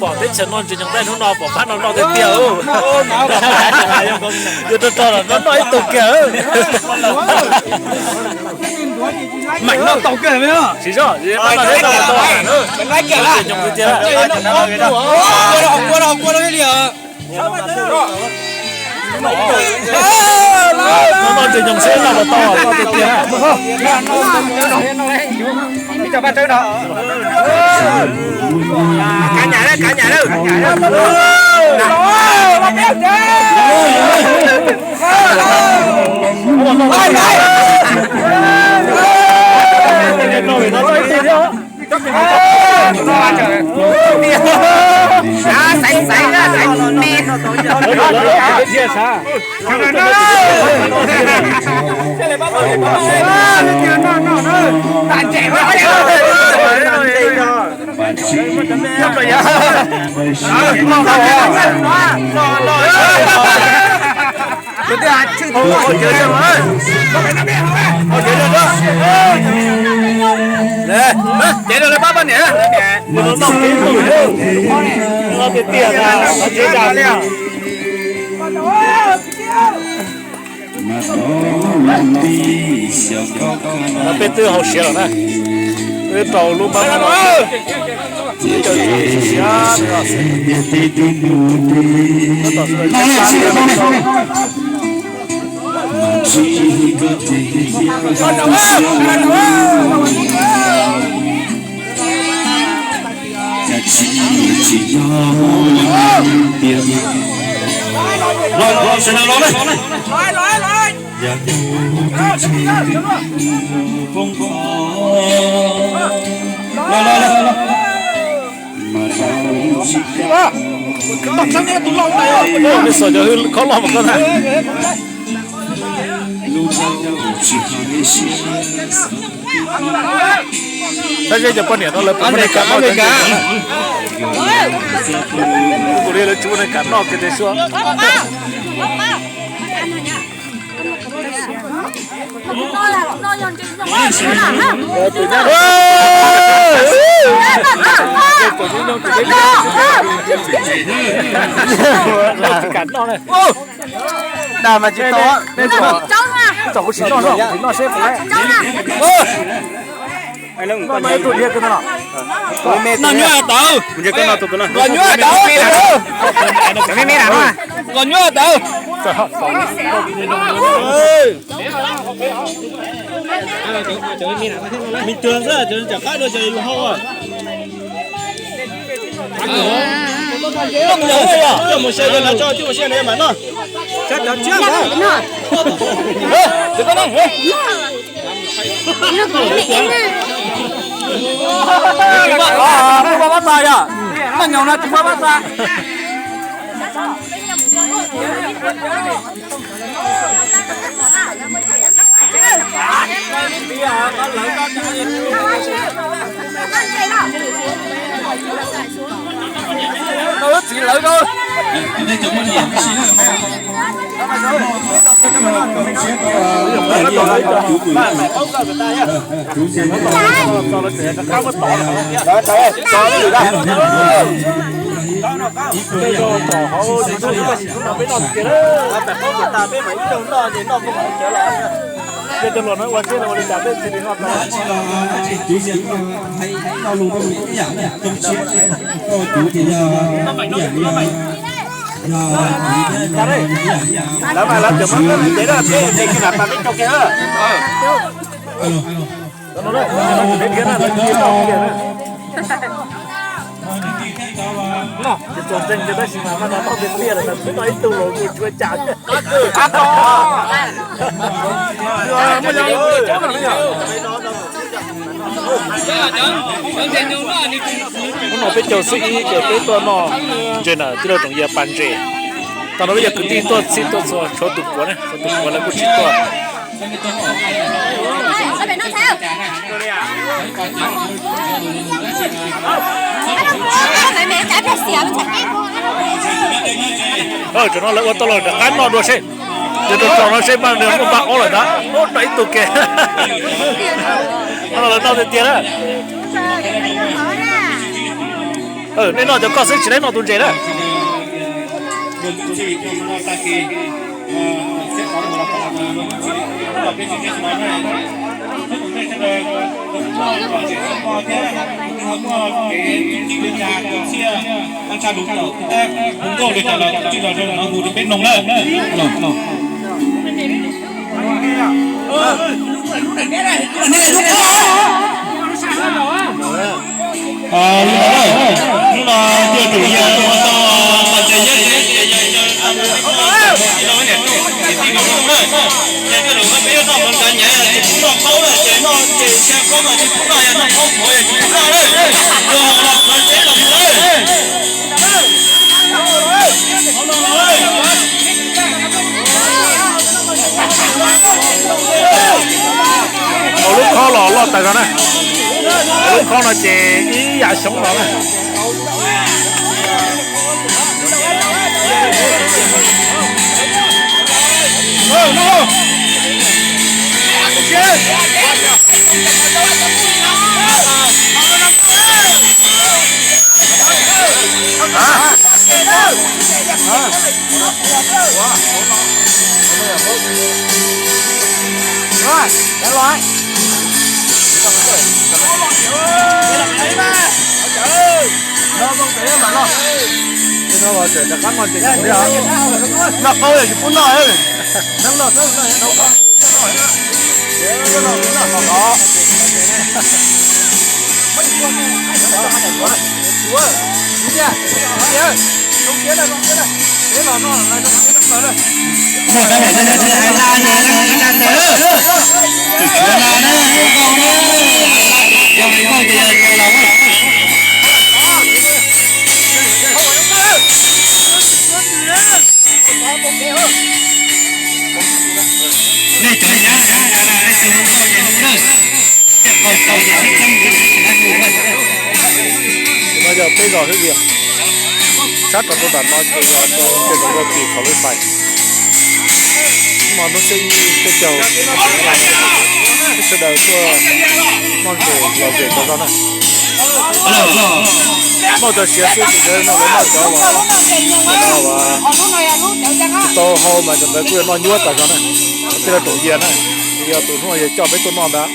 Pom teb chaws no ntsis nyoos ntaj hnub no pom pab no noj tiag tiag. Yuav rau rau los noj noj ib tug kiag. Maim noj tau kiag. Tsis zoj, pab no thiab noj tau. Nyoos tiag tiag. Noj noj ntsis nyoos seb noj puas tau, noj tiag tiag. Ces rau lawv pab poj niam. Noj tiag tiag, peb twb haus siav lawm na, twb rau lub pab no. Peb xav cov hwj khob loj mas koj na. Saib seb cov poj niam no lawv puas muaj neeg kam noj. Kuv li lawv tsis muaj neeg kam noj kiag tiag suab. Tsis kam noj. Dag mas tsis tau, tsom kuv tsis noj, tsis noj seb puas. Noj nyuaj tawv. Noj nyuaj tawv. Me tuag xwb, cov qaib rau cov yus hau. Coj mus xya, coj mus xya, mas noj. Muaj pab tas yom? Noj nyoos no tsis muaj pab tas. Txiv lawv rau. Lawv mas lawv tseem muab ntev da, peb ces lam pas peb cov kiag. Noj ces txog ntseeg ces tab sis mas noj tiag tiag lawm, noj ib tug los kuj tsis ua cas. Hnub no peb caug xib ib ces peb tuaj noj ntses na, tij laug Tsoom Yias pas ntses. Tag no peb cov kwv tij tuaj txhij tuaj txhua, tshuav tus puav ne, tshuav tus puav lawv kuj tsis tuaj. Tam no lawv ua tau los rov qab noj dua seb, yog rau rau no seb npaj nws muaj npaj ob lawm ntag, ub, rau ib tug kiag. Noj los noj tiag tiag na. Nej noj cov koj xwb, tsis noj tus ntses na. Hnub no tuaj tsum yawg ua tau pov tseg nyob tsev ces yawg yawg tau mus tij laug niam tij laug zoo na. Ces tuaj tsum peb yuav noj mov kav nyiam ces pub noj qaub na, ces noj ces xya qaub mas tsis pub noj, yog noj qaub qhuav yog tsis pub noj na. Yog los qhuav teb los mus na. Ua lub khob los loj tas zog na. Ua lub khob no ces ib yam xyoob los na. Noj qaub yog tsis pub noj. Nej cov nyab, nej cov hu nkauj ces hu na. Tej qau tau ces sib txeeb, sib txeeb hu na. No yog peb zos Hwj Liam, sab rov rau nram no ces yog rau ntawm Nkauj Kis qhov lub xais. Hnub no hnub xiab ib, peb caug, peb sawv daws tuaj noj ntses lom zem rau zog na. Noj cov siav xwb ces lawv noj cov uas tsis tau hau mas cov ntawd kuj yuav noj nyuaj tas zog na. Tej lawv raum yias na, yog tus hnub yog coj peb tuaj noj ntawd.